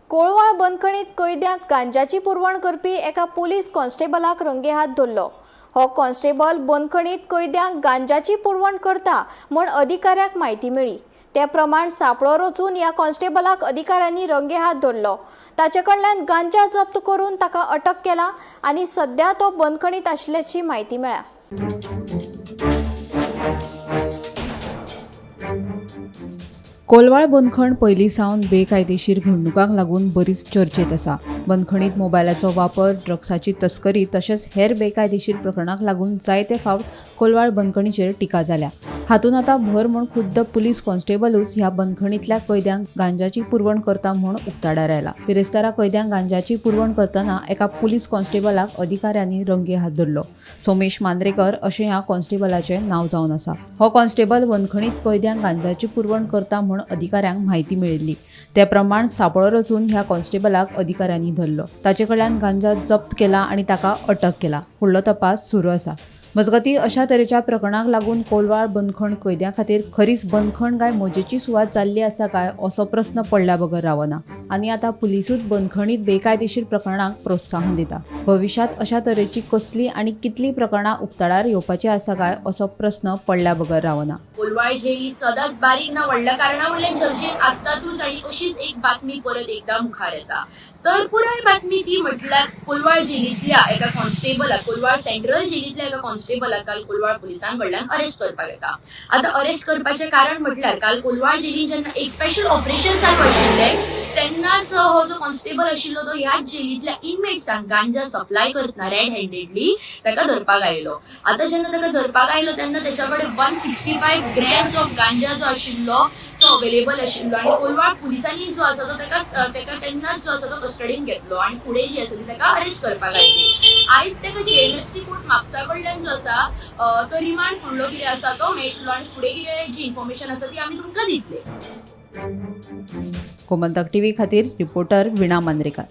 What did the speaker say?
कोळवाळ बंदखणीत कैद्यांक गांजाची पुरवण करपी एका पुलीस कॉन्स्टेबलाक रंगेहात धरलो. हो कॉन्स्टेबल बंदखणीत कैद्यांक गांजाची पुरवण करता म्हूण अधिकाऱ्याक म्हायती मेळ्ळी. ते प्रमाण सांपळो रचून ह्या कॉन्स्टेबलाक अधिकाऱ्यांनी रंगेहात धरलो. ताचे कडल्यान गांजा जप्त करून ताका अटक केला आनी सध्या तो बंदखणीत आशिल्ल्याची म्हायती मेळ्ळ्या. कोलवाळ बंदखण पयलीं सावन बेकायदेशीर घडणुकांक लागून बरीच चर्चेत आसा. बंदखणीत मोबायलाचो वापर, ड्रग्साची तस्करी तशेंच हेर बेकायदेशीर प्रकरणांक लागून जायते फावट कोलवाळ बंदखणीचेर टिका जाल्या. हातूंत आतां भर म्हूण खुद्द पुलीस कॉन्स्टेबलूच ह्या बंदखणींतल्या कैद्यांक गांजाची पुरवण करता म्हूण उक्ताडार आयला. बिरेस्तारा कैद्यांक गांजाची पुरवण करतना एका पुलीस कॉन्स्टेबलाक अधिकाऱ्यांनी रंगे हात धरलो. सोमेश मांद्रेकर अशें ह्या कॉन्स्टेबलाचें नांव जावन आसा. हो कॉन्स्टेबल बंदखणीत कैद्यांक गांजाची पुरवण करता म्हूण अधिकाऱ्यांक म्हायती मेळिल्ली. ते प्रमाण सांपळो रचून ह्या कॉन्स्टेबलाक अधिकाऱ्यांनी धरलो. ताचे कडल्यान गांजा जप्त केला आनी ताका अटक केला. फुडलो तपास सुरू आसा. मजगतीं, अशा तरेच्या प्रकरणाक लागून कोलवाळ बंदखण कैद्यां खातीर खरीच बंदखण काय मजेची सुवात जाल्ली आसा काय असो प्रस्न पडल्या बगर रावना. आनी आतां पुलिसूच बंदखणीत बेकायदेशीर प्रकरणांक प्रोत्साहन दिता. भविश्यांत अशा तरेची कसली आनी कितली प्रकरणां उक्ताडार येवपाची आसा काय असो प्रस्न पडल्या बगर रावना. कोलवाळ जेल सदांच बारीक ना व्हडल्या कारणा वयल्यान चर्चेत आसतातूच आनी अशीच एक बातमी परत एकदां मुखार येता. तर पुराय बातमी ती म्हटल्यार कोलवाळ जेलींतल्या एका कॉन्स्टेबलाक, कोलवाळ सेंट्रल जेलींतल्या एका कॉन्स्टेबलाक काल कोलवाळ पुलिसां कडल्यान अरेस्ट करपाक येता. आतां अरेस्ट करपाचें कारण म्हटल्यार काल कोलवाळ जेलीन जेन्ना एक स्पेशल ऑपरेशन चालू आशिल्लें तेन्नाच हो जो कॉन्स्टेबल आशिल्लो तो ह्याच जेलींतल्या इनमेट्सांक गांजा सप्लाय करतना रेड हँडेडली ताका धरपाक आयलो. आतां जेन्ना ताका धरपाक आयलो तेन्ना तेच्या कडेन 165 ग्रॅम्स ऑफ गांजा जो आशिल्लो तो अवेलेबल आशिल्लो आनी कोलवाळ पुलिसांनी जो आसा तो ताका ताका तेन्नाच जो आसा तो कस्टडीन घेतलो आनी फुडें जी आसा ती ताका अरेस्ट करपाक आयली. आयज ताका JMFC court म्हापसा कडल्यान जो आसा तो रिमांड फुडलो कितें आसा तो मेळटलो आनी फुडें कितें जी इन्फॉर्मेशन आसा ती आमी तुमकां दितले. गोमंतक टीव्ही खातीर रिपोर्टर वीणा मांद्रेकर.